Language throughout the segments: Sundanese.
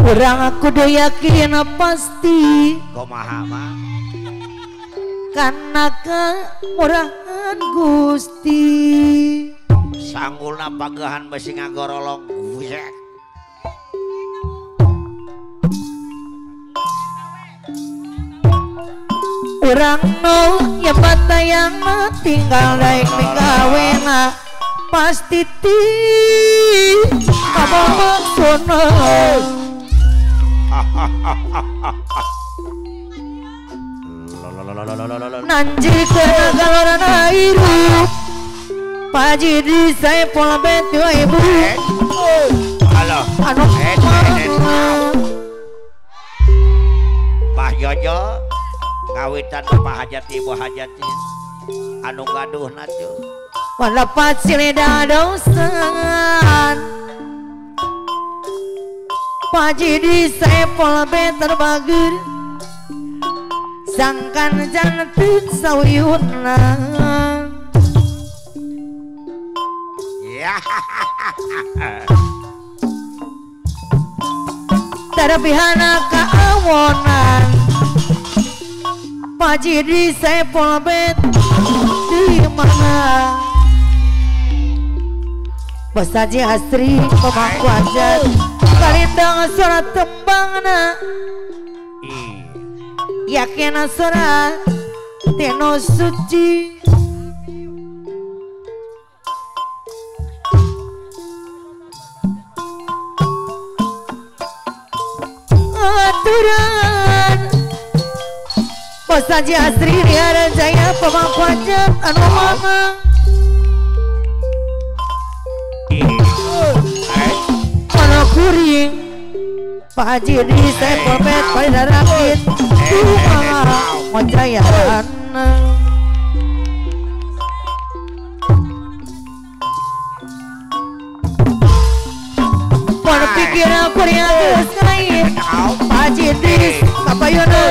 Urang aku kudu yakin pasti kumaha mah karena kemurahan Gusti sanggulna pagehan besi ngagorolong gusek urang nu nyebat yang tinggal daek migawena pasti ti apa maksudna. Nanji kena galorana hirup Paji di saya pola betu ibu. Halo. Anu Bah Jojo ngawitan Pak Hajat Ibu Hajat anu gaduh natu. Walapat silida dosan Paji di saya pola beter bager sangkan jantan sauyuna. Ya. Tarapihana kaawonan Paji di saya pola bet di mana Basaji asri pemangku hajat kalindang suara tembangna yakin suara teno suci aturan Basaji asri liara jaya pemangku hajat anu mana mana kuring Pak Haji di sepopet pada rakit cuma mojayan mana pikir aku yang ngait Pak Haji di kapayuna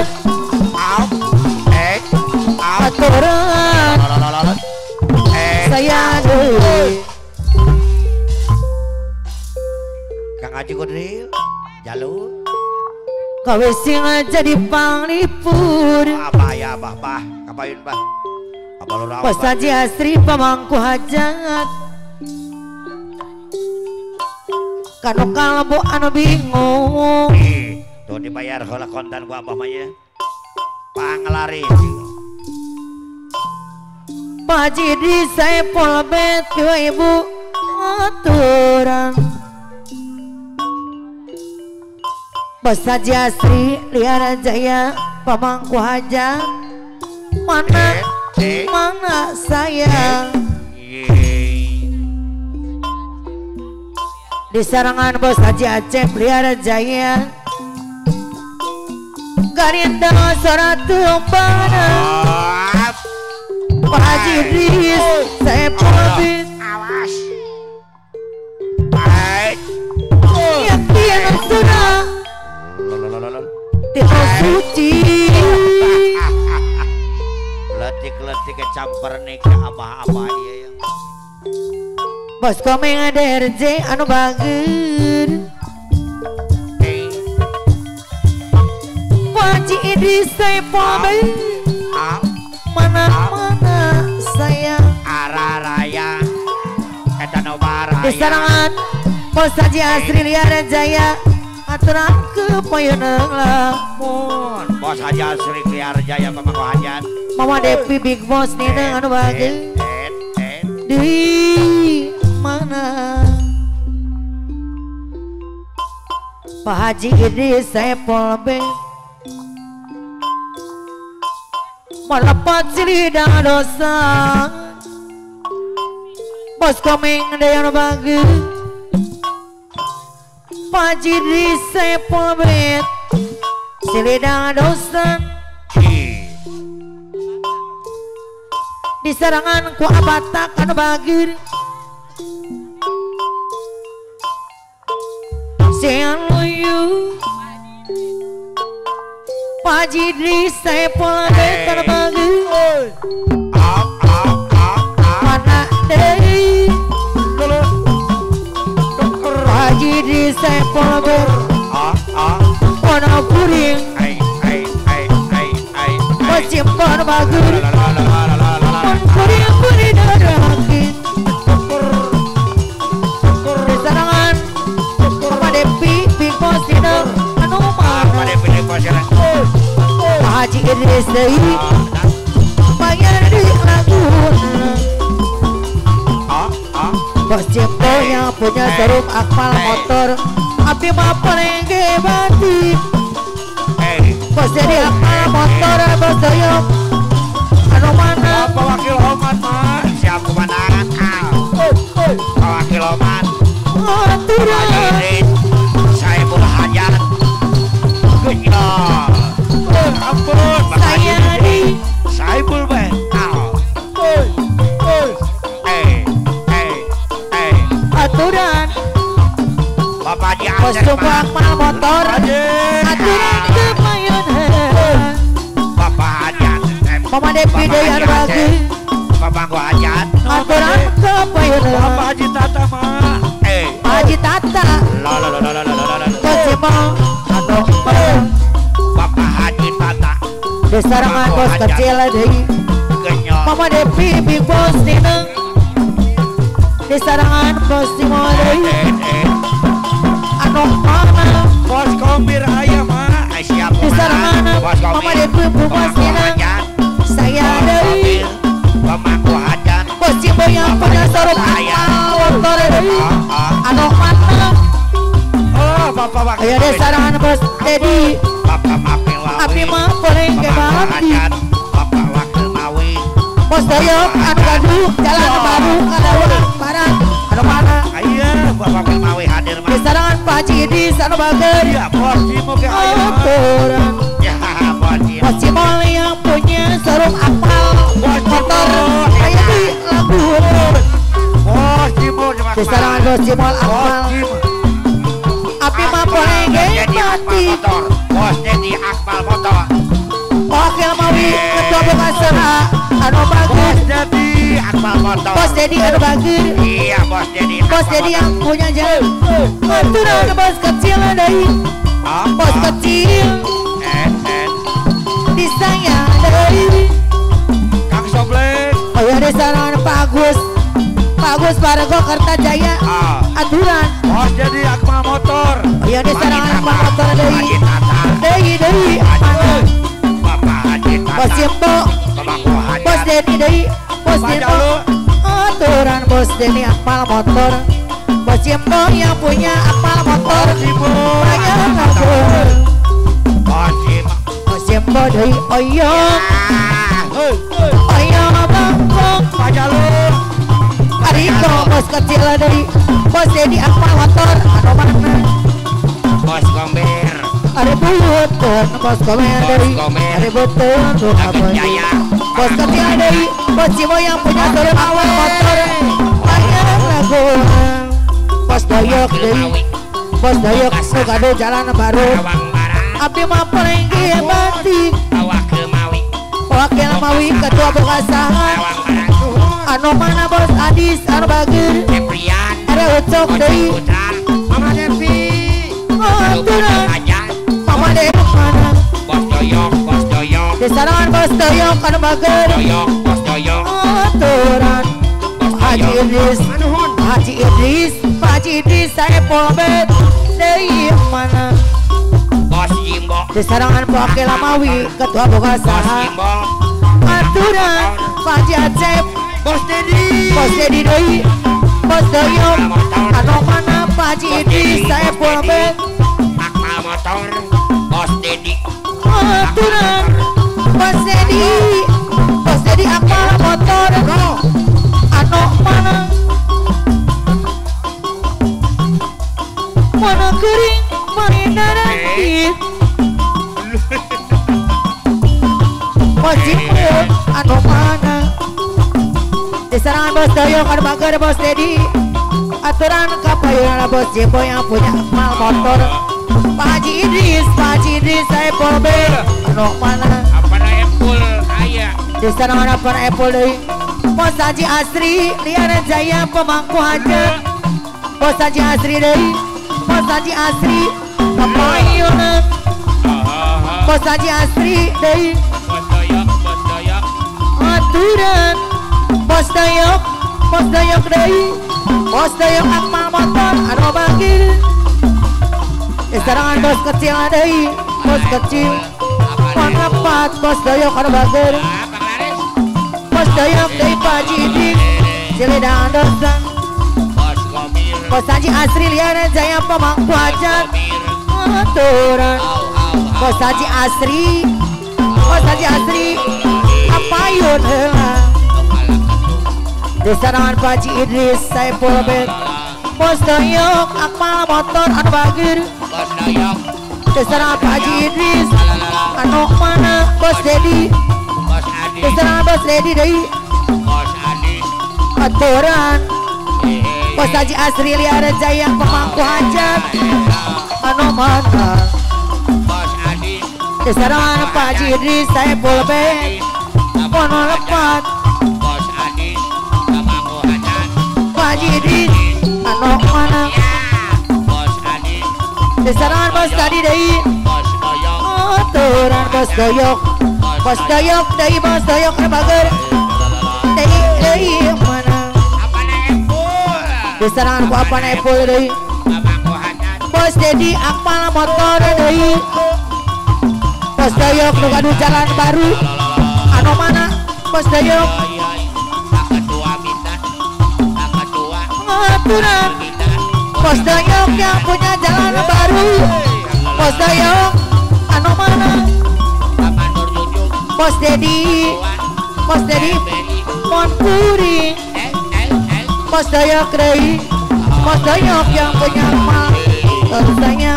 aturan saya dulu Kang Haji Kudril jalur kawe sing jadi panglipur apa ya bah bah kapayun bah apa lurah Basaji asri pamangku hajat kanu kalbu anu bingung Tuh dibayar heula kontan gua abah mah ya. Panglaris. Pak Haji Idris Saepul Bet ibu aturan. Bos Haji Asri Liara Jaya pamangku hajat mana mana saya di sarangan Bos Haji Aceh Liara Jaya garinda saratumbana Pak Haji Idris Saepul Bet awas yakin sudah tidak suci letik-letik kecamper nih ke abah-abah iya ya. Bos komeng DRJ anu bager Pak Haji Idris Saepul Bet mana-mana saya araraya eta nu baraya di sarangan Bos Haji Asri Liara Jaya aturan ke payunang lamun Bos Haji Asri Liara Jaya pamangku hajat Mama Devi Big Boss Nina anu bager di mana Pak Haji Idris Saepul Bet melepat silidang dosa Bos komeng anu bager Pak Haji Idris Saepul Bet silidang dosa di serangan ku abatak anu bagir siang luyu Pak Haji Idris Saepul Bet anu bagir mana deui Pak Haji Idris Saepul Bet mana kuring Bos bagir kuring-kuring darakin di sarangan Mama Devi Big Boss Dina anu mana Pak Haji Idris deui bayar di laguna Bos Cipto yang punya serum akmal motor abdi mah paling batik Bos jadi akmal motor bos doyok anu mana Bapak Wakil Oman mah siap kumanaan Pak Wakil Oman aturan Saepul Hajat genyol ampun saya di Saepul Bet aturan Bapak Haji Bos Cumbu akmal motor aturan kemayun Bapak Haji Mama Devi deui anu bager Pamangku hajat aturan kemayun Bapak Haji Tata mah Pak Haji Tata Bos Cimol anu Bapak Haji Tata di sarangan bos kecil deui Mama Devi Big Boss Nineng di sarangan bos Cimol deui anu mana Bos Kombir aya mah siap di sarangan Mama Devi Big Boss Nineng saya deui pamangku hajat Bos Cimol yang punya sarung akmal motor deui anu mana oh Bapak Wakil ayo di sarangan bos Dedi Bapak Wakil Mawi abdi mah paling gebati Bapak Wakil Mawi Bos Doyok anu gaduh jalan baru kadawang barat anu mana aya Bapak Wakil Mawi hadir mah di sarangan Pak Haji Idris anu bager ya Bos Cimo ge aya aturan ya Bos Cimo Bos Cimol yang punya sarung akmal motor aya di lagu Bos Cimo di sarangan Bos Cimol akmal abdi mah paling gebati Bos Dedi Akmal motor Wakil Mawi ketua buka saha anu bager Bos Dedi Akmal motor Bos Dedi anu bager iya Bos Dedi Bos Dedi yang punya jalan aturan bos kecil deui bos kecil disayang deui Kang Soblek oh ya di sarangan Pak Agus Pak Agus Barego Kertajaya aturan Bos Dedi Akmal motor oh ya di sarangan Akmal motor deui Tata deui mana Bapak Haji Bos Jimbo Bos Dedi deui Bos Jimbo aturan Bos Dedi Akmal motor Bos Jimbo yang punya Akmal motor banyak ngabur Bos Jimbo deui oyong oyong bangkok Ariko bos kecil deui Bos Dedi Akmal motor anu mana Bos Gomer Ari beuteun Bos Gomer deui Ari beuteun Bos kecil deui Bos Cimo yang punya sore Akmal motor banyak lagu Bos Doyok deui Bos Doyok nu gaduh jalan baru abdi mah paling batik Wakil Mawi ketua Bogasahan anu mana Bos Adis anu bageur Are Ucok deui Mama Devi aturan Mama Devi mana Bos Doyok Bos Doyok Disarangan Bos Doyok anu bageur Bos Doyok aturan Haji Idris Haji Idris Haji Idris Saepul Bet deui mana Bos Jimbo Disarangan Wakil Mawi ketua Bogasahan aturan Haji Acep Bos Dedi Bos Dedi deui Bos Doyok anu mana Haji Idris Saepul Bet Akmal motor Bos Dedi aturan Bos Dedi Bos Dedi Akmal motor anu mana mana kering marindaran Bos Jimbo anu mana diserangan Bos Doyok anu bager Bos Dedi aturan kapayunana Bos Jimbo yang punya Akmal motor Pak Haji Idris Pak Haji Idris Saepul Bet anu mana apana Epul aya diserangan apana Epul deui Bos Haji Asri Liana Jaya pemangku hajat Bos Haji Asri deui Bos Haji Asri kapayunan Bos Haji Asri deui Bos Doyok Bos Doyok aturan Bos Doyok Bos Doyok deui Bos Doyok Akmal motor anu bagir diserangan bos kecil deui Bos kecil panapat Bos Doyok anu bagir Bos Doyok deui Pak Haji Idris Ciledang dosa Bos Haji Asri Liana Jaya pemangku hajat aturan Bos Haji Asri Bos Haji Asri apayun heula diserangan Pak Haji Idris Saepul Bet Bos Doyok Akmal motor anu bageur Bos Doyok diserangan Pak Haji Idris anu mana Bos Dedi Bos Adi diserangan Bos Dedi deui Bos Adi aturan Bos Haji Asri Liana Jaya pemangku hajat anu mana Bos Adi diserangan Pak Haji Idris Saepul Bet mono lepat Bos Adi pemangku hajat Pak Haji Idris anu mana Bos Adi diserangan Bos tadi deui Bos Doyok aturan Bos Doyok Bos Doyok deui Bos Doyok anu bageur deui deui mana diserangan ku apana Epul deui Bos Dedi Akmal motor deui Bos Doyok nu gaduh jalan baru anu mana Bos Doyok aturan Bos Doyok yang punya jalan baru Bos Doyok anu mana Bos Dedi Bos Dedi Monpuri Bos Doyok deui Bos Doyok yang punya mal tersanya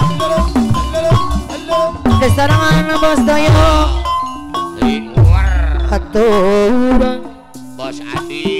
diserangan Bos Doyok aturan Bos Adi